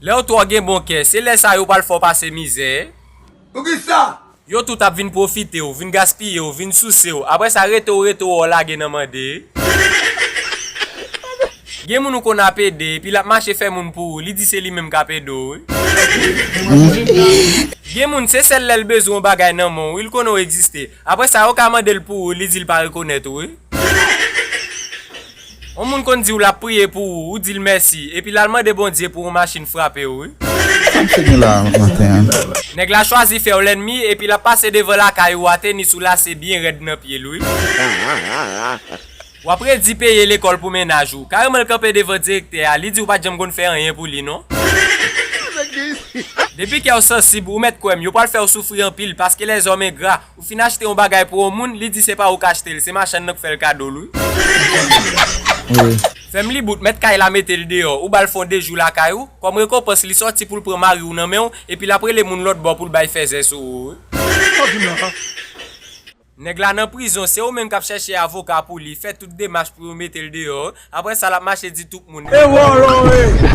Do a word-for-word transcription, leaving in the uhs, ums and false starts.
Lè w twò gen bon kè, se lè sa yo pral fè w pase mizè. Poukisa? Yo tout ap vin pwofite w, vin gaspiye w, vin souse w. Apre sa, rete w, rete w, w lage nan mande. Gen moun ou konn ap ede, epi l ap mache fè moun pou ou, li di se li menm k ap ede w, wi. Gen moun, se sèl lè l bezwen yon bagay nan men w, wi, l konnen w egziste. Apre sa, ou ka mande l pou ou, li di l pa rekonèt ou, wi. Yon moun konn di w l ap priye pou ou, ou di l mèsi, epi l al mande Bondye pou yon machin frape w, wi. Sa m fè gen la maten an? Nèg la chwazi fè w lènmi, epi l ap pase devan lakay ou a, tenis ou lase byen rèd nan pye l, wi. W ap redi peye lekòl pou mennaj ou. Kareman l kanpe devan direktè a, li di w pa t janm konn fè anyen pou li, non. Depi kè w sansib, ou mèt kwè m, yo pral fè w soufri anpil, paske lèzòm engra. Ou fin achte yon bagay pou yon moun, li di se pa ou k achte l, se machann nan k fè l kado l, wi. Wi. Fèm li bout, mèt kay la mete l deyò, ou ba l fon de jou lakay ou, kòm rekonpans li sòti pou l pran mari w nan men w, epi l ap rele moun lòt bò pou l bay fèzè sou ou, wi. Nèg la nan prizon, se ou menm k ap chèche avoka pou li, fè tout demach pou yo mete l deyò, apre sa l ap mache di tout moun. E wòlò, e!